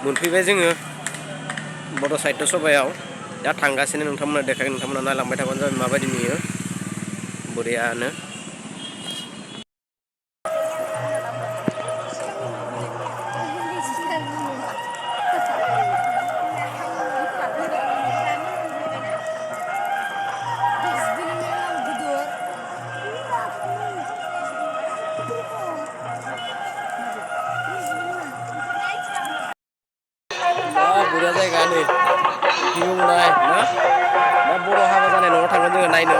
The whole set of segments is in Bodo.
मोनफैबाय जोङो बड' साहित्य सभायाव दा थांगासिनो नोंथांमोना देखायगोन नोंथांमोना नायलांबाय थाबानो जाबाय माबायदि नुयो बरियानो बरिया जायगा नै भिउ नाय ना दा बर' हाबा जानाय न'आव थांगोन जोङो नायनो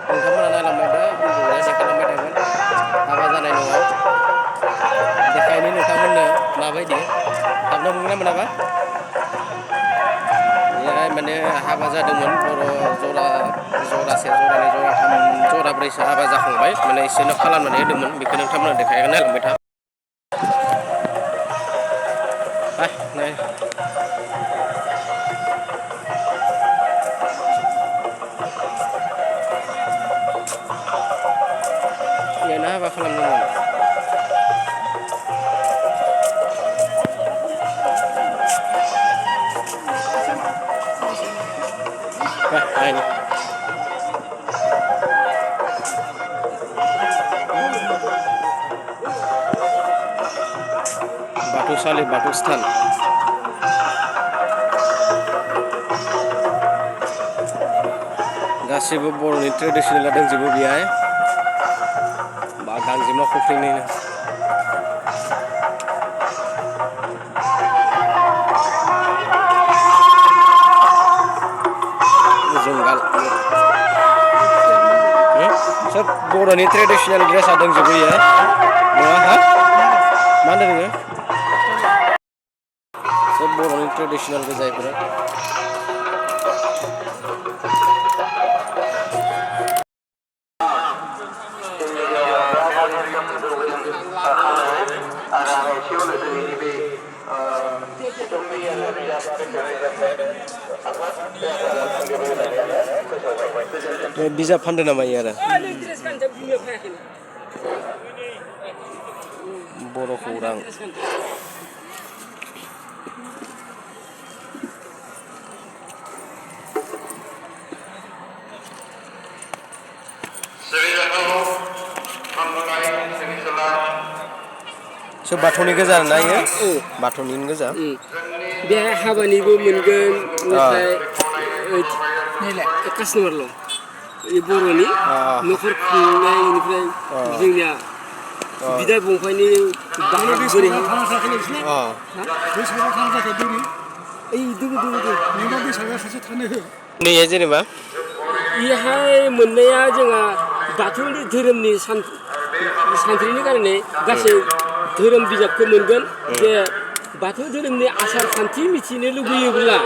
नोंथांमोना नायलांबाय दा बरिया देखायलांबाय थागोन हाबा जानाय न'आव देखायनो नोंथांमोननो माबायदि हाबनो मोनगोन ना मोनाबा बेहाय माने हाबा जादोंमोन बर' जरासे जरानै जराथाम जराब्रैसो हाबा जाखांबाय माने एसेनो खालामनानै होदोंमोन बेखौ नोंथांमोना देखायगोन नायलांबाय था नाय यानो हाबा खालामदोंमोन नायनो बाथौसालि बाथौ स्थान गासिबो बर'नि ट्रेडिसनेला दंजोबो बेहाय बा गांजेमा फुख्रिनिनो जुंगाल सोब बर'नि ट्रेडिसनेल ड्रेसा दंजोबो बेहाय नङा हा मा होनदों नोङो सोब बर'नि ट्रेडिसनेल गोजा बेफोरो बिजाब फानदों नामा इयो आरो बर' खौरां सोब बाथौनि गोजा आरोना इयो बाथौनिनो गोजा बेहाय हाबानिबो मोनगोन ओमफ्राय कास्ट'मारल' बर'नि न'खर खुंनायनिफ्राय जोंनिया बिदा फंबायनि नैया जेनेबा बेहाय मोननाया जोंहा बाथौनि धोरोमनि सानथ्रिनि कारणे गासै धोरोम बिजाबखौ मोनगोन जे बाथौ धोरोमनि आसार खान्थि मिथिनो लुबैयोब्ला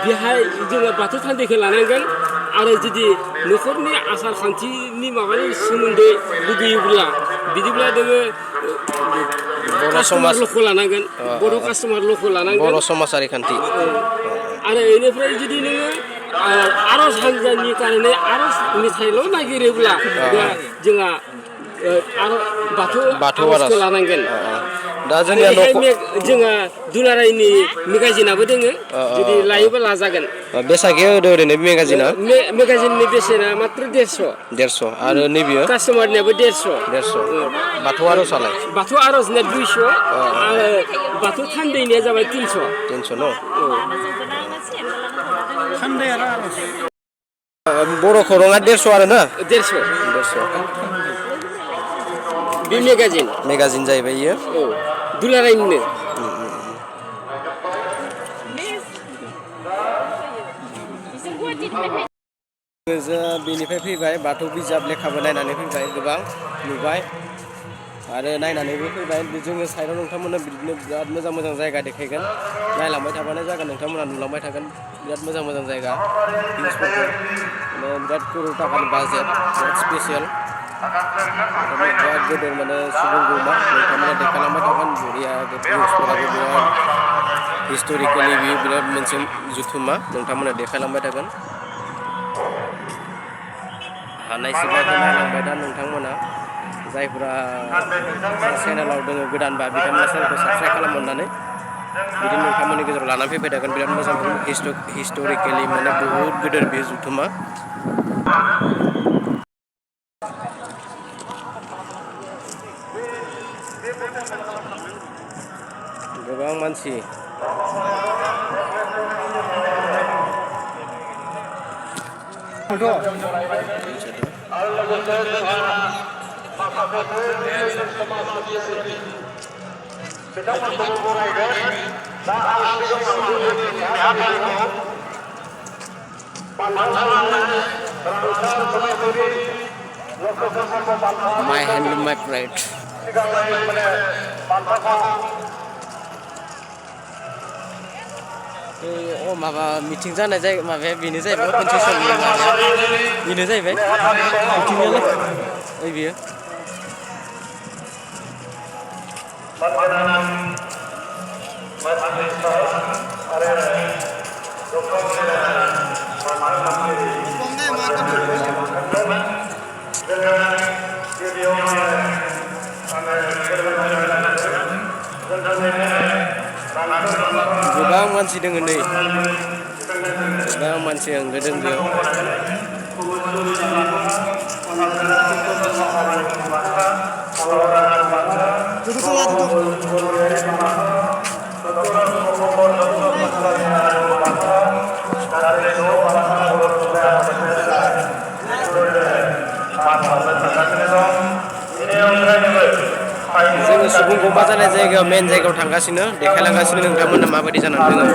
बेहाय जोङो बाथौ थान्दैखौ लानांगोन आरो जुदि न'खरनि आसार खान्थिनि माबानि सोमोन्दै लुबैयोब्ला बिदिब्ला जोङो कास्ट'मार ल'खौ लानांगोन बर' कास्ट'मार ल'खौ लानांगोन बर' समाजारि खान्थि आरो बेनिफ्राय जुदि नोङो आर'ज हान्जानि कारणे आर'ज मेथाइल' नागिरोब्ला जोंहा बाथौ आर'जखौ लानांगोन दा जोंनिया जोंहा दुलारायनि मेगाजिनाबो दोङो जुदि लायोबा लाजागोन बेसागे होदो ओरैनो मेगाजिना मेगाजिननि बेसेना मात्र 150 आरो नैबेयो कास्ट'मारनियाबो 150 बाथौ आर'जआलाय बाथौ आर'जनिया 200 आरो बाथौ थान्दैनिया जाबाय 300 न' थान्दै आरो आर'ज बर' खौराङा 150 आरो ना 150 बे मेगाजिन जाहैबाय इयो दुलारायनिनो बेनिफ्राय फैबाय बाथौ बिजाब लेखाबो नायनानै फैबाय गोबां नुबाय आरो नायनानैबो फैबाय जोङो साइडआव नोंथांमोननो बिदिनो बिराद मोजां मोजां जायगा देखायगोन नायलांबाय थाबानो जागोन नोंथांमोना नुलांबाय थागोन बिराद मोजां मोजां जायगा भिउसफोरखौ माने बिराद क'रर थाखानि बाजेट बिराद स्पेसियेल बिराद गेदेर माने सुबुं गौमा नोंथांमोना देखायलांबाय थागोन बरिया भिउसफोराबो बिराद हिस्ट'रिकेलि बियो बिराद मोनसे जुथुमा नोंथांमोना देखायलांबाय थागोन हानायसिबांखौ नायलांबाय दा नोंथांमोना जायफोरा चेनेलाव दङ गोदानबा बिथांमोना चेनेलखौ साबस्क्राइब खालामहरनानै बिदिनो नोंथांमोननि गेजेराव लानानै फैबाय थागोन बिराद मोजां हिस्टरिकेलि माने बुहुत गिदिर बे जुथुमा गोबां मानसि My handloom, my pride. माबा मिटिं जानाय जायगा माबाया बेनो जाहैबाय अपेन सेसननि माबाया बेनो जाहैबाय मिटिंआलाय ओइ बेयो गोबां मानसि दङ नै गोबां मानसि होंगो दोंगो जोङो सुबुं गमा जानाय जायगायाव मेन जायगायाव थांगासिनो देखायलांगासिनो नोंथांमोना माबायदि जानानै दङ